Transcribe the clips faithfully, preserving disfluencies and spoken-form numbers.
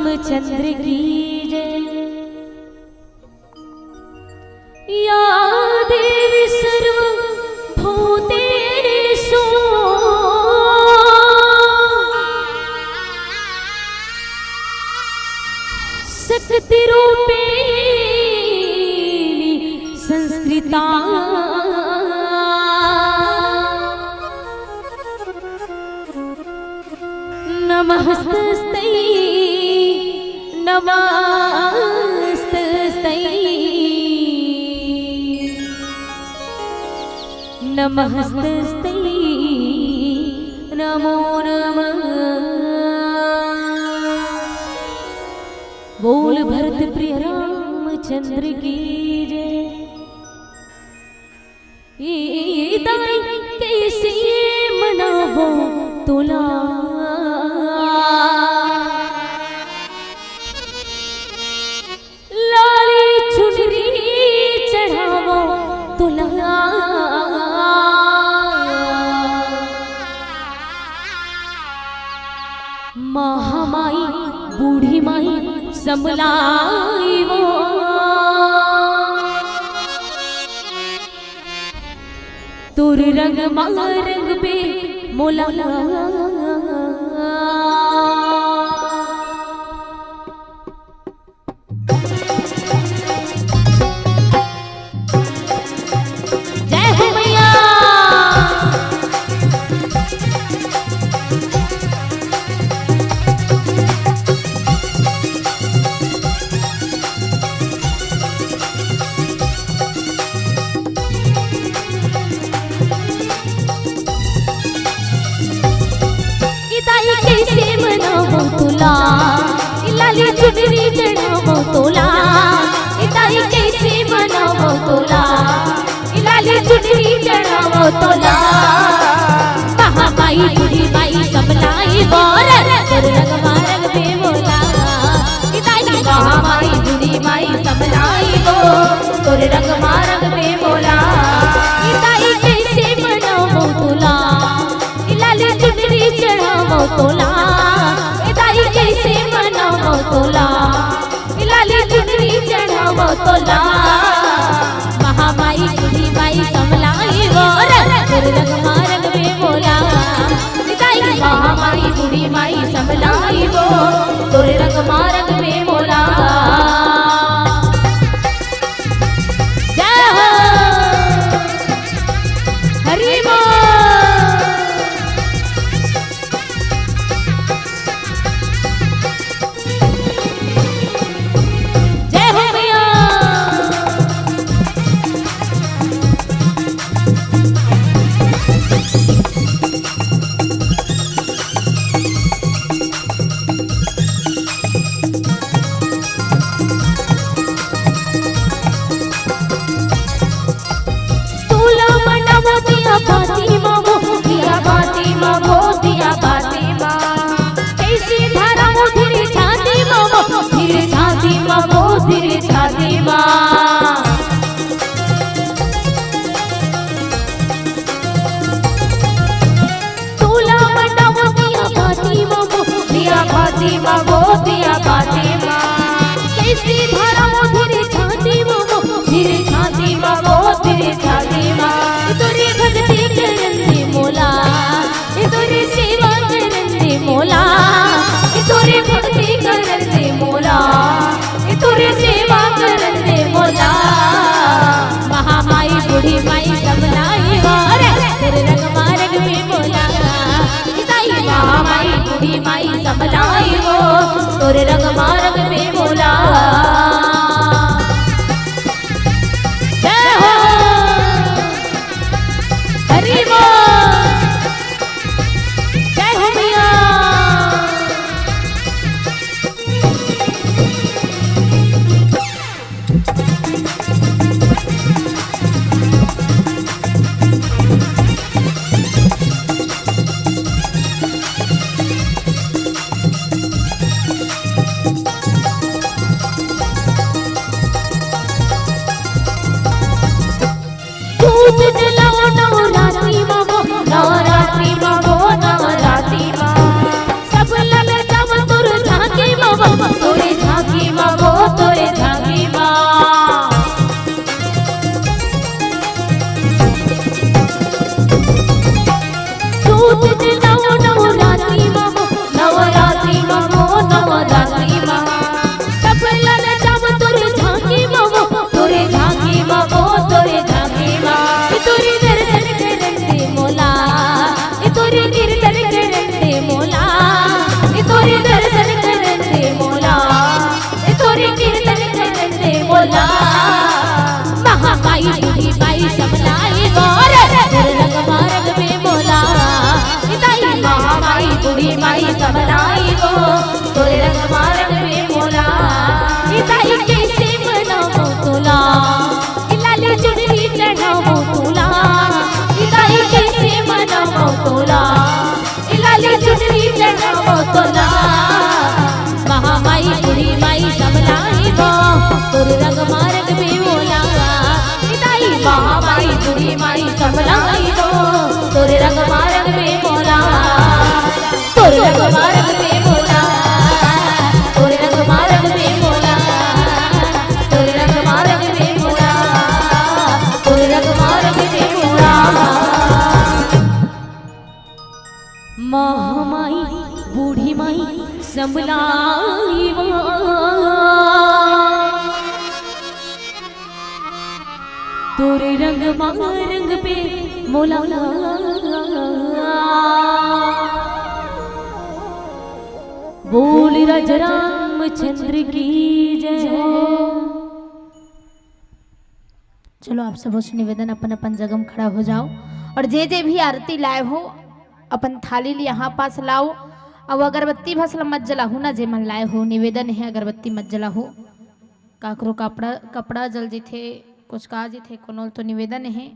रामचंद्र की जय। या देवी सर्वभूतेषु शक्तिरूपेण संस्थिता। नमस्तस्ते, नमस्तस्ते, नमस्तस्ते, नमो नमः। बोल भरत प्रिय रामचंद्र की जय। ए दाई कइसे मनावो तोला, लाली चुनरी चढ़ावो तोला। महामाई बूढ़ी माई समलाइवो। तोर रंग मा रंगबे मोला। जय हो मैया। ए दाई कइसे मनावो तोला, ए लाली चुनरी चढ़ावो तोला। ए दाई कइसे मनावो तोला, ए लाली चुनरी चढ़ावो तोला। महामाई बूढ़ी माई समलाइवो रे, तोर रंग मा रंगबे मोला। ए दाई महामाई बूढ़ी माई समलाइवो, तोर रंग मा रंगबे मोला। ए दाई कइसे मनावो तोला, ए लाली चुनरी चढ़ावो तोला। ए दाई कइसे मनावो तोला, ए लाली चुनरी चढ़ावो तोला। महामाई बूढ़ी माई समलाइवो रे, तोर रंग मा रंगबे मोला। ए दाई महामाई बूढ़ी माई समलाइवो, तोर रंग मा रंगबे मोला। जय तोरे झांकी मा वो, तोरे झांकी मा। सूत जे नव नवरात्रि मा वो, नवरात्रि मा वो, नवरात्रि मा। कपड़ा न जाम तोरे झांकी मा वो, तोरे झांकी मा वो, तोरे झांकी मा। तोरे दर्शन करन दे मोला, ए तोरे कीर्तन करन दे मोला, ए तोरे दर्शन करन दे मोला, ए तोरे कीर्तन करन दे मोला। महामाई बूढ़ी माई समलाई वो, तोरे रंग मारग में मोला। ए ताई महामाई बूढ़ी माई समलाई वो, तोरे रंग मारग में मोला। ए ताई कैसे मनावो तोला, ए लाली चुनरी चढ़ावो तोला, ए ताई कैसे मनावो तोला, ए लाली चुनरी चढ़ावो तोला। महामाई बूढ़ी माई समलाई वो, तोरे रंग मारग में मोला। ए ताई महामाई बूढ़ी माई समलाई वो, तोरे रंग मारग में मोला। तोरे रंग मारग में मोला, तोरे रंग मारग में मोला, तोरे रंग मारग में मोला, तोरे रंग मारग में मोला। महामाई बूढ़ी माई समलाई मा, तोरे रंग मारग पे मोला। बोल राजा रामचंद्र की जय हो। चलो, आप सबो से निवेदन, अपन अपन जगह में खड़ा हो जाओ। और जे जे भी आरती लाए हो, अपन थाली ल यहाँ पास लाओ। अउ अगरबत्ती भस ल मत जलाहू ना, जे मन लाए हो, निवेदन हे, अगरबत्ती मत जलाहू। काकरो कपड़ा, कपड़ा जल जीथे, कुछ का जीथे, कोनो ल तो निवेदन हे।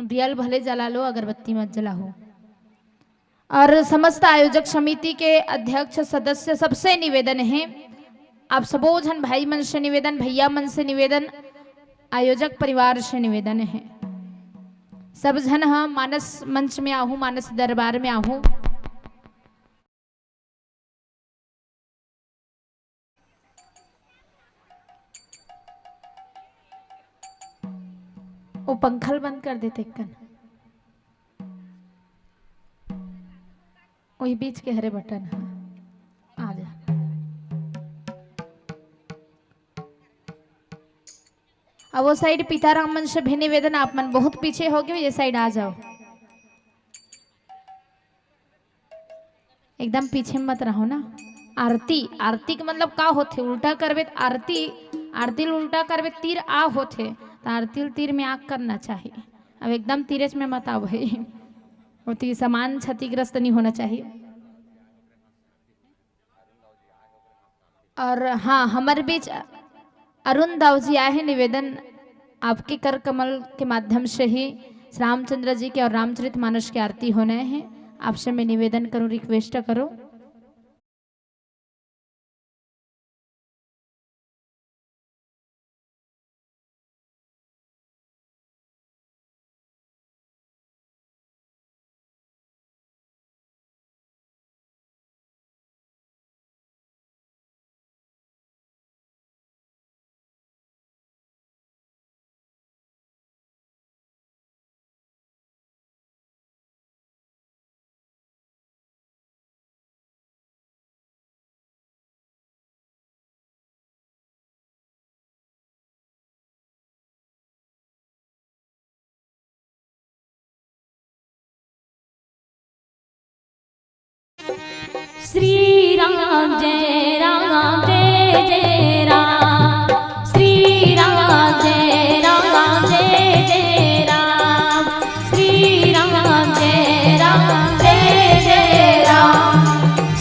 दिया ल भले जला लो, अगरबत्ती मत जलाहू। और समस्त आयोजक समिति के अध्यक्ष, सदस्य, सबसे निवेदन हे, आप सबो झन भाई मन से निवेदन, भैया मन से निवेदन, आयोजक परिवार से निवेदन हे, सब झन ह मानस मंच में आहू, मानस दरबार में आहू। ओ पंखा ल बंद कर देते कन। वही बीच के हरे बटन ह, आ जा। अब वो साइड पीताराम मन से भी निवेदन, आप मन बहुत पीछे हो गए, ये साइड आ जाओ। एकदम पीछे मत रहो ना। आरती, आरती के मतलब का होथे? उल्टा करबे त आरती, आरती ल उल्टा करबे त तीर आ होथे, त आरती ल तीर में आग करना चाहिए। अब एकदम तीरेच में मत आओ भाई, ओती समान क्षतिग्रस्त नहीं होना चाहिए। और हाँ, हमर बीच अरुण दाऊ जी आए हैं। निवेदन, आपके कर कमल के माध्यम से ही श्री रामचंद्र जी के और रामचरित मानस की आरती होने हैं। आपसे मैं निवेदन करूँ, रिक्वेस्ट करूँ। श्री राम जय राम जय जय राम। श्री राम जय राम जय जय राम। श्री राम जय राम जय जय राम।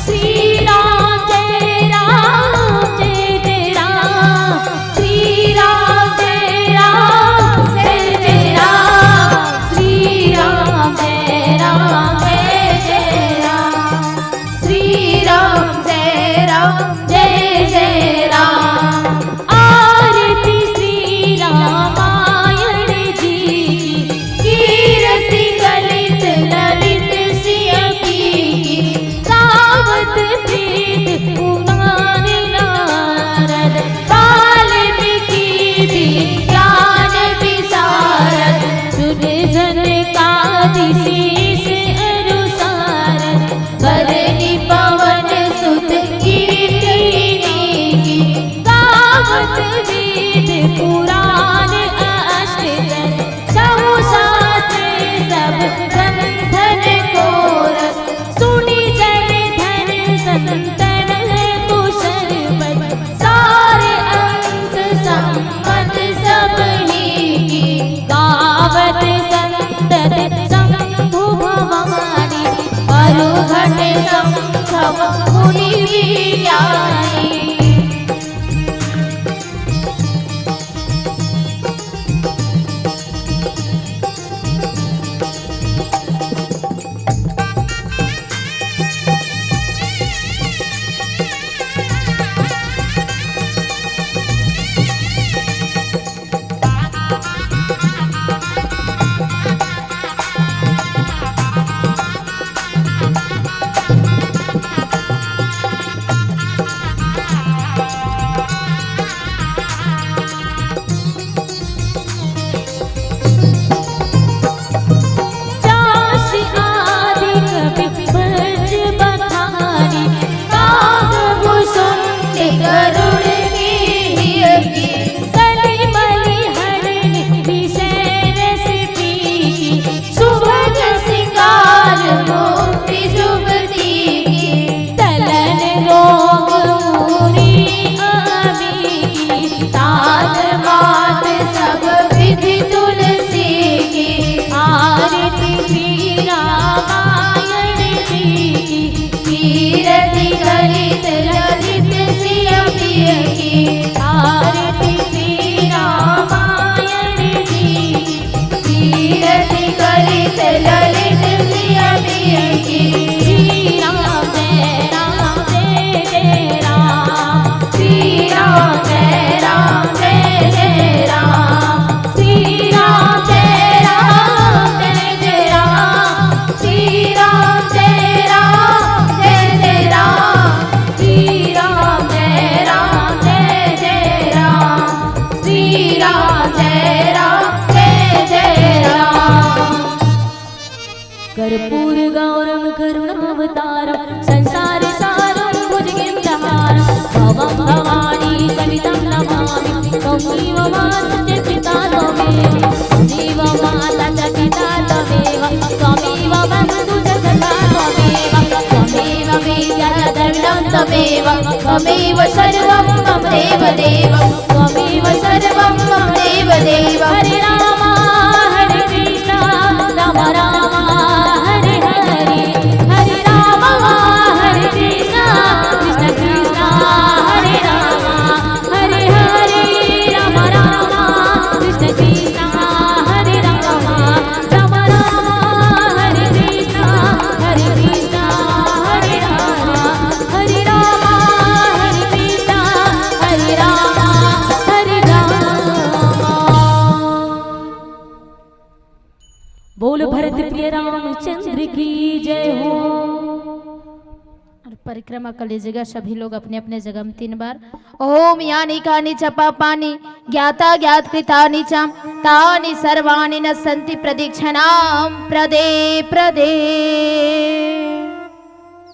श्री राम जय राम जय जय राम। श्री राम जय राम जय जय राम। श्री राम जय राम जय जय राम। श्री राम जय राम जय जय राम। आरती श्री रामायण जी की, कीरति कलित ललित सिय की, गावत संतन को शरबत, सारे अंश संबंध सब ही की। गावत संतत शंभु भवानी, अरुघट संभव मुनि भी ज्ञानी। चास आदि कवि ब्रज बखानी, काग भुसुंड गरुड़ की हिय की। कलि मलि हरिणि विषय रस पीकी, सुभग सिंगार मुक्ति जुगति की। तलन रोग मुनि आवे की, ताल मात सब विधि तुलसी की। आरती श्री रामायण जी की, कीरति करित ललित सिय पिय की। आरती श्री रामायण जी की, कीरति करित ललित सिय पिय की। श्री राम जय राम जय जय राम। श्री राम जय राम जय जय राम। श्री राम जय राम जय जय राम। श्री राम जय राम जय जय राम। श्री राम जय राम जय जय राम। श्री राम जय राम जय जय राम। कर्पूर गौरम करुणावतारम संसार सारम भुजगेंद्रहारम। भवम भवानी सहितम नमामि। त्वमेव माता च पिता त्वमेव। त्वमेव माता च पिता त्वमेव। त्वमेव बंधु च सखा त्वमेव। त्वमेव विद्या च द्रविणं त्वमेव। त्वमेव सर्वं मम देव देव। त्वमेव सर्वं मम देव देव। हरे राम हरे कृष्ण, राम राम हरे हरे। हरे राम हरे कृष्ण, कृष्ण कृष्ण हरे राम। हरे हरे, राम राम कृष्ण कृष्ण हरे राम। राम राम हरे कृष्ण, हरे कृष्ण हरे राम। हरे राम हरे कृष्ण, हरे राम हरे राम। बोल भरत प्रिय रामचंद्र की जय हो। और परिक्रमा कर लीजिएगा सभी लोग अपने अपने जगह में तीन बार। ओम यानि कानि च पापानि ज्ञाताज्ञातकृतानि च, तानि सर्वाणि नश्यन्ति प्रदक्षिणां प्रदे प्रदे।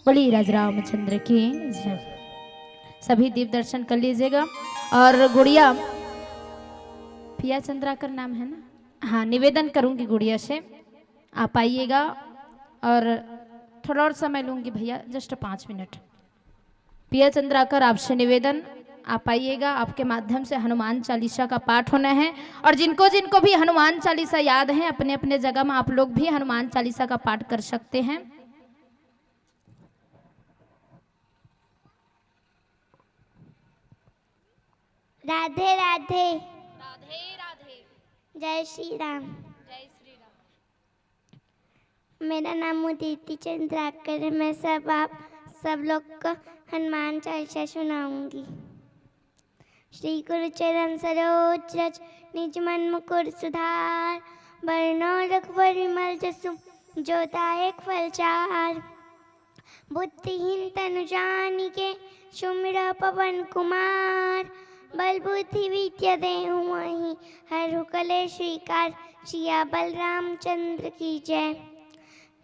बोलिए राज रामचंद्र की जय। सभी दीप दर्शन कर लीजिएगा। और गुड़िया, पिया चंद्राकर नाम है ना? हाँ, निवेदन करूंगी गुड़िया से, आप आइएगा और थोड़ा और समय लूंगी भैया, just पाँच मिनट। पिया चंद्राकर, आपसे निवेदन, आप आइएगा, आपके माध्यम से हनुमान चालीसा का पाठ होना है। और जिनको जिनको भी हनुमान चालीसा याद है, अपने अपने जगह में आप लोग भी हनुमान चालीसा का पाठ कर सकते हैं। राधे राधे। राधे राधे। जय श्री राम। जय श्री राम। मेरा नाम उदिति चंद्राकर है। मैं सब आप सब लोग को हनुमान चालीसा सुनाऊंगी। श्री गुरु चरण सरोज रज, निज मन मुकुर सुधार। बरनउँ रघुबर विमल जसु, जो दायक फल चार। बुद्धिहीन तनु जानिके, सुमिरउ पवन कुमार। बल बुद्धि विद्या देहु मोहि, हरहु कलेस विकार। सियावर रामचंद्र की जय।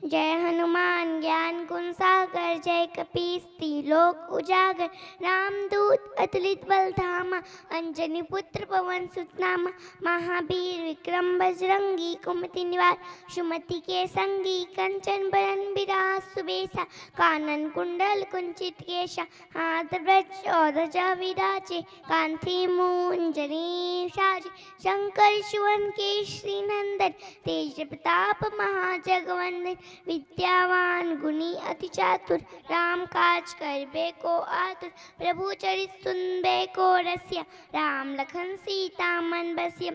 जय हनुमान ज्ञान गुण सागर, जय कपीस तीन लोक उजागर। रामदूत अतुलित बल धामा, अंजनी पुत्र पवन सुत नामा। महावीर विक्रम बजरंगी, कुमति निवार सुमति के संगी। कंचन बरन बिराज सुबेसा, कानन कुंडल कुंचित केसा। हाथ वज्र और ध्वजा विराजे, कांधे मूंज जनेऊ साजे। शंकर सुवन केसरी नंदन, तेज प्रताप महाजगवंदन। विद्यावान गुणी अति चातुर, राम काज करबे को आतुर। प्रभु चरित सुनबे को रसिया, राम लखन सीता मन बसिया।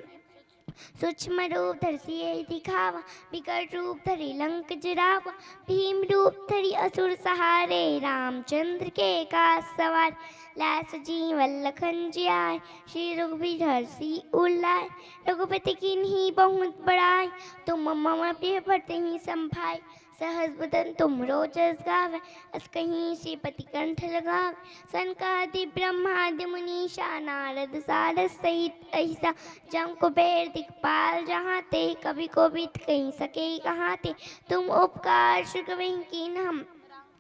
सूक्ष्म रूप धरि सियहि दिखावा, विकट रूप धरि लंक जरावा। भीम रूप धरि असुर संहारे, रामचंद्र के काज सवारे। लाए संजीवन लखन जियाए, श्री रघुबीर हरषि उर लाए। रघुपति कीन्ही बहुत बड़ाई, तुम मम प्रिय भरतहि सम भाई। सहस बदन तुमरो जस गावे, अस कही श्रीपति कंठ लगावे। सनकादि ब्रह्मादि मुनीसा, नारद सारद सहित अहिसा। जम कुबेर दिखपाल जहाँ ते, कवि कोविद कहि सके कहाँ ते। तुम उपकार सुग्रीव कीन्हा,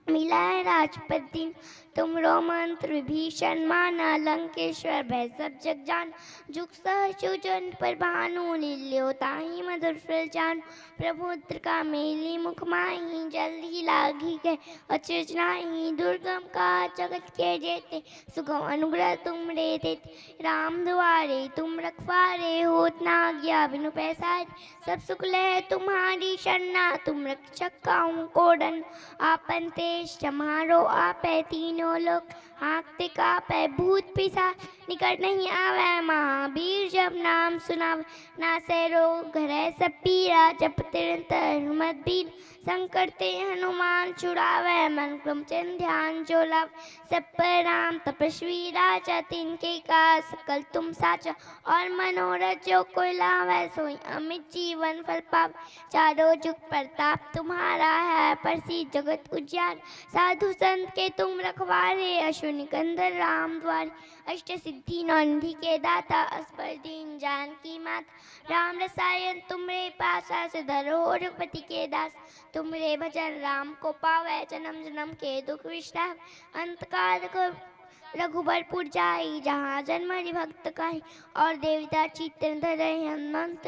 मिलाए राजपद दीन्हा। तुमरो मंत्र विभीषण माना, लंकेश्वर भय सब जग जान। जुग सहज सुर जन पर भानु, लील्यो ताहि मधुर फल जानू। प्रभु मुद्रिका मेली मुख माही, जल्दी लागी गए अचरज नाही। दुर्गम काज जगत के जेते, सुगम अनुग्रह तुमरे तेते। राम दुआरे तुम रखवारे, होत न आज्ञा बिनु पैसारे। सब सुख लहे तुम्हारी सरना, तुम रक्षक काहू को डरना। आपन तेज तुम्हारो आपै, तीनों लोक हांकते कांपै। भूत पिशाच निकट नहीं आवै, महावीर जब नाम सुनावै। नासै रोग हरै सब पीरा, जपत निरंतर हनुमत बीरा। संकट ते हनुमान छुड़ावै, मन क्रम वचन ध्यान जो लावै। सब पर राम तपस्वी राजा, तिनके काज सकल तुम साजा। और मनोरथ जो कोई लावै, सोई अमित जीवन फल पावै। चारों जुग प्रताप तुम्हारा है, प्रसिद्ध जगत उजियारा। साधु संत के तुम रखवारे, असुर निकंदन राम दुआरे। अष्ट सिद्धि नौ निधि के दाता, अष्ट पर दीन जानकी माता। राम रसायन तुमरे पासा, सदा रहो रघुपति के दास। तुमरे भजन राम को पावै, जन्म जन्म के दुख बिसरावै। अंत काल रघु-, रघुबरपुर जाई, जहाँ जन्म हरि भक्त कहाई। और देवता चित्त धरे हनुमंत,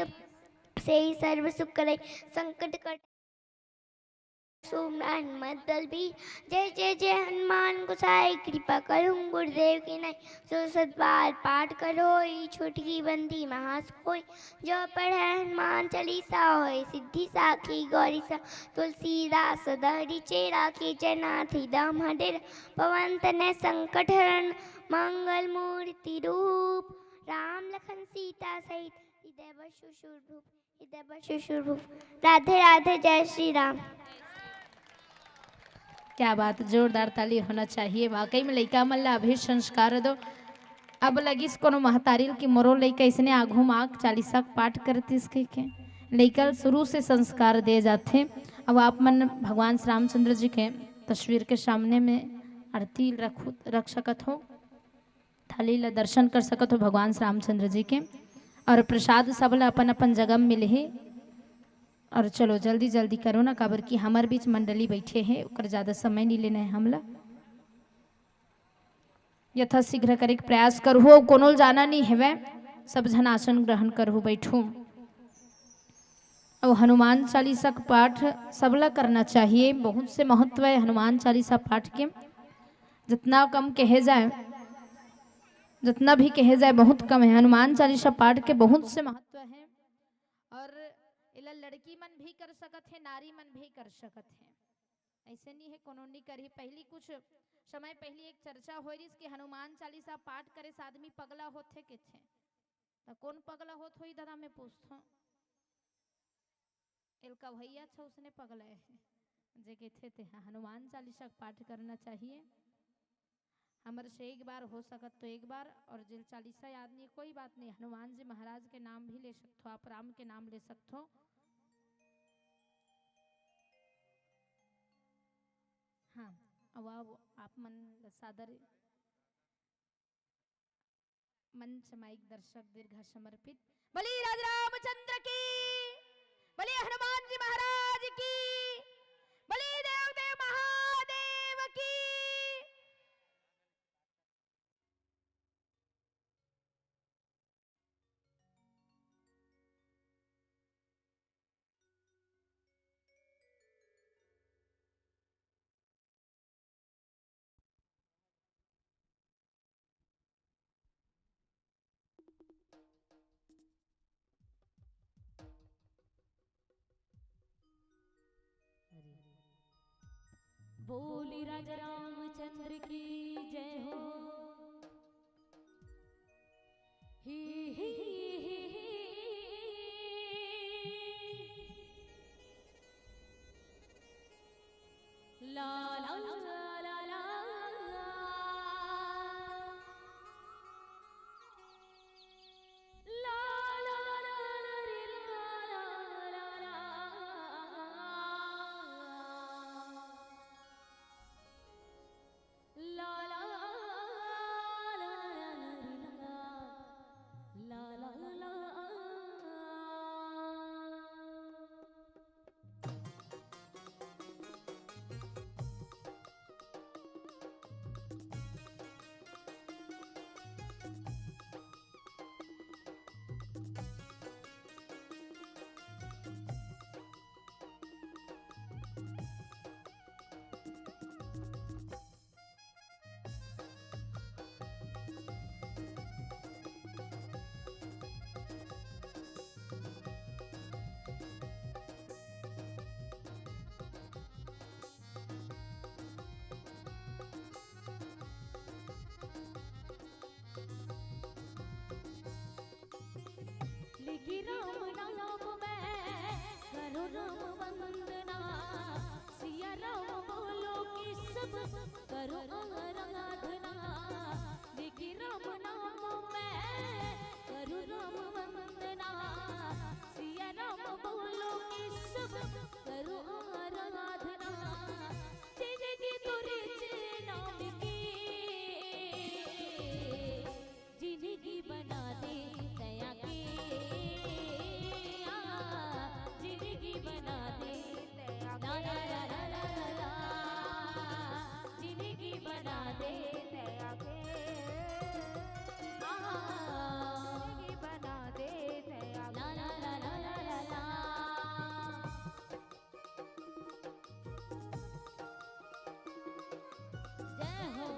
सेई सर्व सुख करई। संकट कटे सुमरन हनुमत बल बीर। जय जय जय हनुमान गोसाई, कृपा करूं गुरुदेव की नाई। सौ सत बार पाठ करो, ई छोटकी बंदी महासुख होई। जो पढ़े हनुमान चालीसा, होई सिद्धि साखी गौरीसा। तुलसीदास सदा हरि चेरा, कीजे नाथ हृदय मम डेरा। पवन तनय संकट हरण, मंगल मूर्ति रूप। राम लखन सीता सहित, हृदय बसहु सूर भूप। हृदय बसहु सूर भूप। राधे राधे, जय श्री राम। क्या बात, जोरदार ताली होना चाहिए। वाकई में लइका मन ला अभी संस्कार दो। अब लगिस कोनो महतारी ल कि मोरो लइका अइसने आघू म आके चालीसा के पाठ करतिस कहिके। लइका ल शुरू से संस्कार दे जाथे। अब आप मन भगवान श्री रामचंद्र जी के तस्वीर के सामने में आरती रखू, रख सकत हो। थाली ला दर्शन कर सकत हो भगवान श्री रामचंद्र जी के। और प्रसाद सब ला अपन अपन जगह में मिलही। और चलो जल्दी जल्दी करो ना, काबर कि हमर बीच मंडली बैठे हे, ओकर ज्यादा समय नहीं लेना है हमला। यथाशीघ्र करे के प्रयास करहु, अउ कोनो ल जाना नहीं हेवय, सब झन आसन ग्रहण करहु, बैठू। अउ हनुमान चालीसा के पाठ सबला करना चाहिए, बहुत से महत्व है हनुमान चालीसा पाठ के। जितना कम कहे जाए, जितना भी कहे जाए, बहुत कम है। हनुमान चालीसा पाठ के बहुत से महत्व है। और एला लड़की मन भी कर सकत है, नारी मन भी कर सकत है। ऐसे नहीं है कोनो नहीं करही। पहली कुछ समय पहली एक चर्चा होय रिस कि हनुमान चालीसा पाठ करे से आदमी पगला होथे कथे। त कौन पगला होत होई दादा, मैं पूछथों। एलका भैया अच्छा उसने पगला है जे कथे ते। हाँ, हनुमान चालीसा के पाठ करना चाहिए। हमर से एक बार हो सकत तो एक बार, और जेल चालीसा याद नहीं, कोई बात नहीं, हनुमान जी महाराज के नाम भी ले सकथो, आप राम के नाम ले सकथो। हाँ, अब आप, आप मन सादर मंच माइक दर्शक दीर्घा समर्पित। बोलिए राज रामचंद्र की, बोलिए हनुमान जी महाराज की। बोली राजा रामचंद्र की जय हो। ही ही ही ही। ला ला ला ला ला। ला ला ला ला रे ला ला ला ला। ला ला ला ला ला ला। ला ला ला। लिखी राम नाम मैं करो राम वंदना, सिया राम बोलो कि सब करो आराधना। लिखी राम नाम मैं करो राम वंदना, सिया राम बोलो कि सब करो आराधना। जिंदगी तो रिच नाम की, जिंदगी बना दे दया के, आ, जिंदगी बना दे दया के। ला ला ला ला ला ला ला। जिंदगी बना दे दया के। आ, जिंदगी बना दे दया के। ला ला ला ला ला ला ला। जय हो।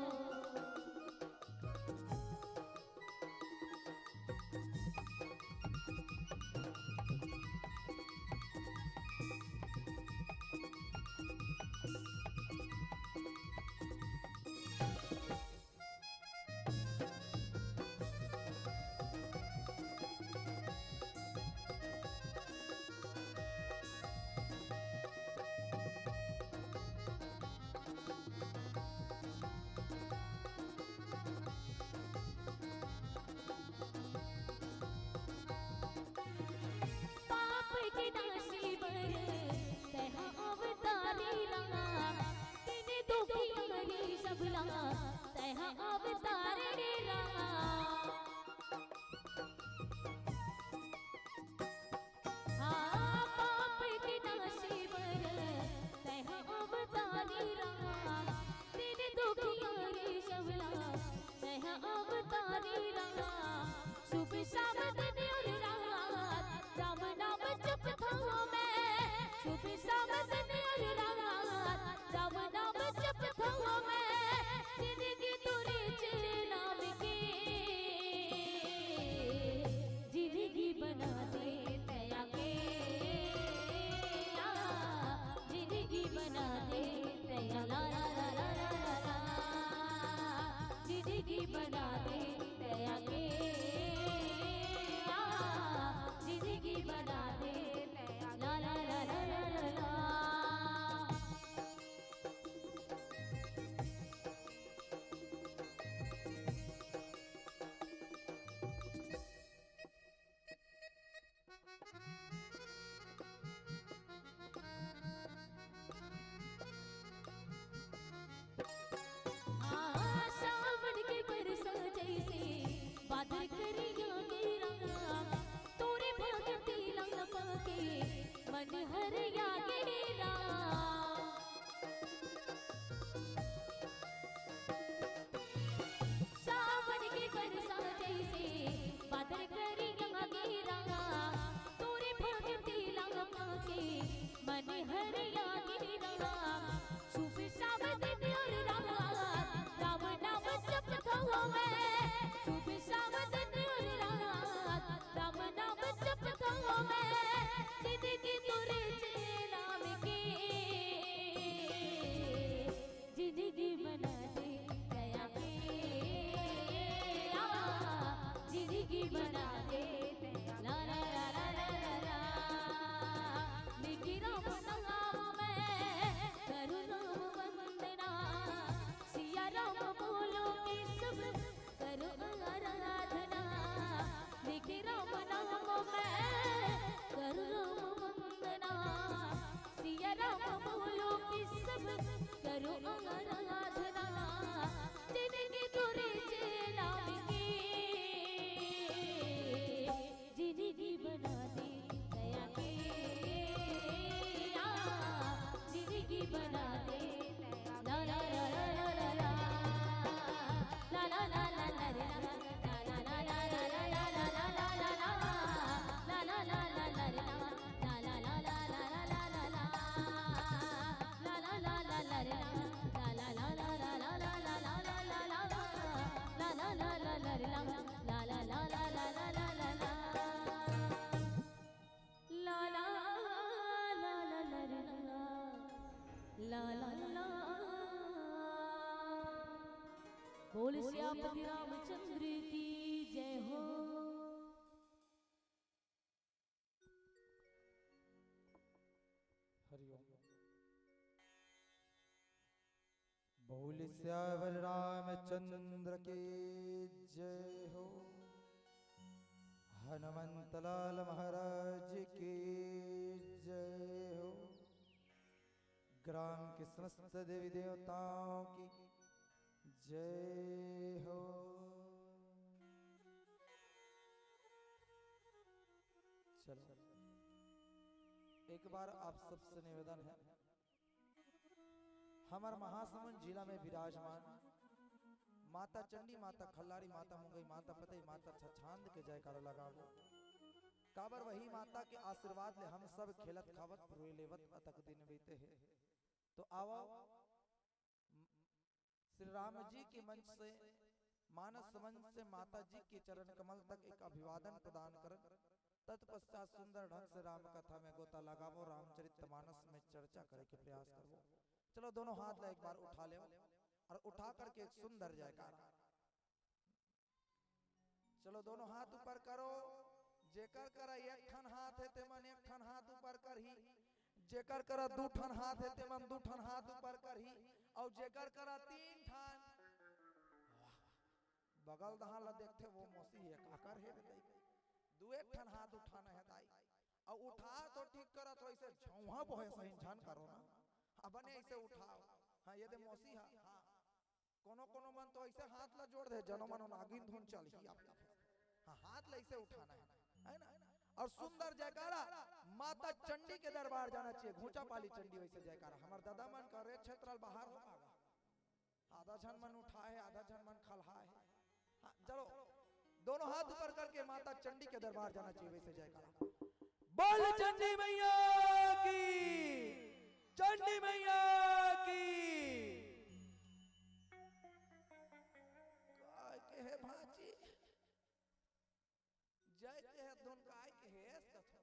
पाप के नाशी बर तैं हा अवतारी राम, दीन दुखिया री सबला तैं हा अवतारी राम। हाँ, पाप के नाशी बर तैं हा अवतारी राम, दीन दुखिया री सबला तैं हा अवतारी राम। सुबह शाम दिन और रात राम नाम जपथंव मैं, सुबह शाम दिन और रात राम नाम जपथंव मैं। जिंदगी तो रिच नाम की, जिंदगी बना दे दया के, आ, जिंदगी बना दे दया, ला ला ला ला ला ला। जिंदगी बना दे दया के, आ, जिंदगी बना दे दया, ला ला ला ला ला ला। बोल सियापति रामचंद्र की जय हो। हरिओम। बोल सियावर रामचंद्र की जय हो। हनुमंत लाल महाराज की जय हो। ग्राम के समस्त देवी देवताओं की जय हो। चलो, एक बार आप सबसे निवेदन है, हमर महासमुंद जिला में विराजमान माता चंडी, माता खल्लारी, माता मुंगई, माता पतई, माता छछांद के जयकारा लगावो। काबर वही माता के आशीर्वाद ले हम सब खेलत खावत रोए लेवत अतक दिन बीते हे। तो आवो, श्री राम जी के मंच से, मानस मंच से माता जी के चरण कमल तक एक अभिवादन प्रदान करन। तत्पश्चात सुंदर ढंग से राम कथा में गोता लगावो, रामचरित मानस में चर्चा करे के प्रयास करवो। चलो, दोनों हाथ ला एक बार उठा लेवो और उठा करके एक सुंदर जयकारा। चलो, दोनों हाथ ऊपर करो। जेकर करा एक ठन हाथ हे, तेमन एक ठन हाथ ऊपर करही। जेकर करा दू ठन हाथ हे, तेमन दू ठन हाथ ऊपर करही। अउ जेकर करा तीन ठन, बगल दहा ला देखथे, वो मौसी हे, काकर हे रे दाई? दू एक ठन हाथ उठाना हे दाई। अउ उठा तो ठीक करत हो, ऐसे झौंहा बोहे सही झन करो ना। हाँ, बने ऐसे उठाओ। हाँ, ये दे मौसी, हाँ, हाँ। कोनो कोनो मन तो ऐसे हाथ ला जोड़ दे, जनो मनो नागिन धुन चलही आप। हाँ, हाथ ला ऐसे उठाना है, है ना? और सुंदर जयकारा, माता चंडी के दरबार जाना चाहिए। घूंचा पाली चंडी वैसे जयकारा। हमर दादा मन का रे क्षेत्र बाहर हो पागा, आधा झन मन उठाए हे, आधा झन मन खलहाए हे। हाँ, चलो, दोनों हाथ ऊपर करके माता चंडी के दरबार जाना चाहिए वैसे जयकारा। बोल चंडी मैया की, चंडी मैया की। काय के हे भांची? जय के हे धुन, काय के हे कथो।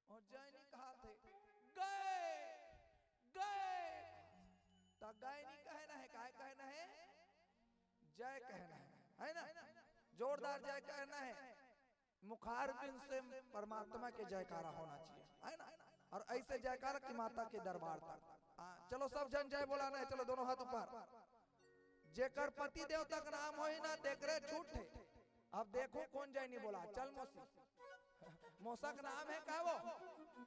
अउ जय नी कहाथे, गय, गय। त गय नी कहना हे, काय कहना हे? जय कहना हे, है ना? जोरदार जय कहना हे। मुखारबिंद से परमात्मा के जयकारा होना चाहिए, है ना? और ऐसे जयकारा कि माता के दरबार तक। हाँ, चलो, सब झन जय बोलाना हे। चलो, दोनों हाथ ऊपर। जेकर पति देवता के नाम होही ना, तेकरे छूट हे। अब देखो कोन जय नी बोला। चल मौसी, मौसा के नाम हे का वो?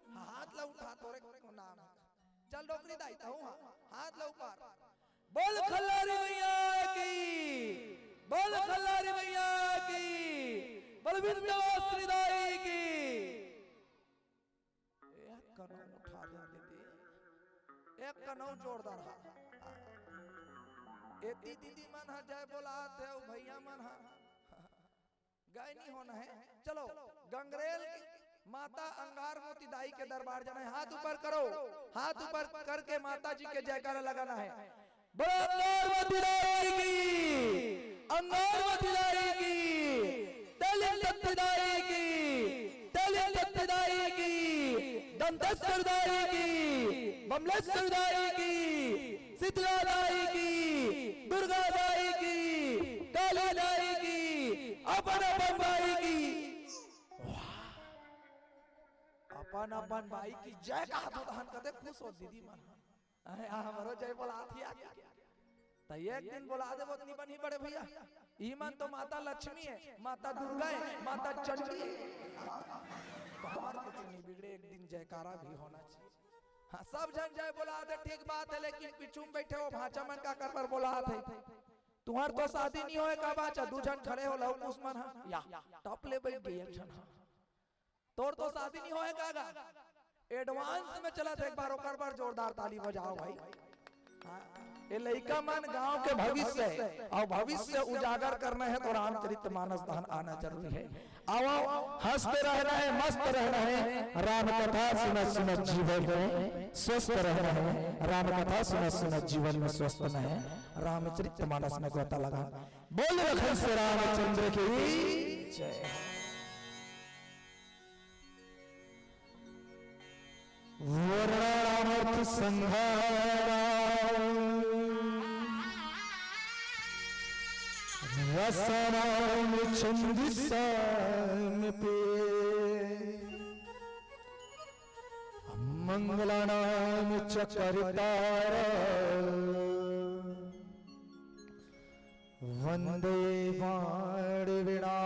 हाँ, हाथ ला उठा, तोरे को नाम हे। चल डोकरी दाई, तहूँ हाँ, हाथ ला ऊपर। बोल खल्लारी मैया की, बोल खल्लारी मैया की, बोल विंध्यवासिनी दाई की। एक कनौ उठा दे दीदी, एक कनौ जोरदार हा। एती दीदी मन हा जय बोलात हे, अउ भैया मन हा गय नी होना हे। चलो, गंगरेल की माता अंगार मोती दाई के दरबार जाना हे। हाथ ऊपर करो, हाथ ऊपर करके माता जी के जयकारा लगाना हे। बोलो अंगार मोती दाई की, अंगार मोती दाई की, तेलिंग तत्ती दाई की, तेलिंग तत्ती दाई की, दंतेश्वर दाई की, बमलेश्वर दाई की, शीतला दाई की, दुर्गा दाई की, काली दाई की, अपन अपन दाई की। वाह। अपन अपन दाई की जय कहा तो दहन कते खुश हो दीदी मन। अरे, आ हमरो जय बोलात ही आके। त एक दिन बोला देबो त नी बनही बड़े भैया। ई मन तो माता लक्ष्मी हे, माता दुर्गा हे, माता चंडी हे। तो हमर कुछ नहीं बिगड़े, एक दिन जयकारा भी होना चाहिए। हाँ, सब झन जय बोलात हे, ठीक बात हे, लेकिन पीछू में बैठे हो भांचा मन काकर बर बोलात हे? तुहर तो शादी नहीं होय का भांचा, दू झन खड़े हो लव कुश मन हा, या टप ले बैठ गई एक झन हा। तोर तो शादी नहीं होय का गा? एडवांस में चलत हे, एक बार ओकर बर जोरदार ताली बजाओ भाई। हाँ, ये लइका मन गांव के भविष्य हे अउ भविष्य उजागर करना हे तो रामचरित मानस दहन आना जरूरी हे। आओ, हंसते रहना हे, मस्त रहना हे, राम कथा सुनत सुनत जीवन में स्वस्थ रहना हे, राम कथा सुनत सुनत जीवन में स्वस्थ रहना हे, रामचरित मानस में गोता लगा। बोल लखन से रामचंद्र की जय। वर्णानामर्थ संहारा। रसानां छंदसामपि मंगलानां च कर्तारः। वंदे वाणी वीणा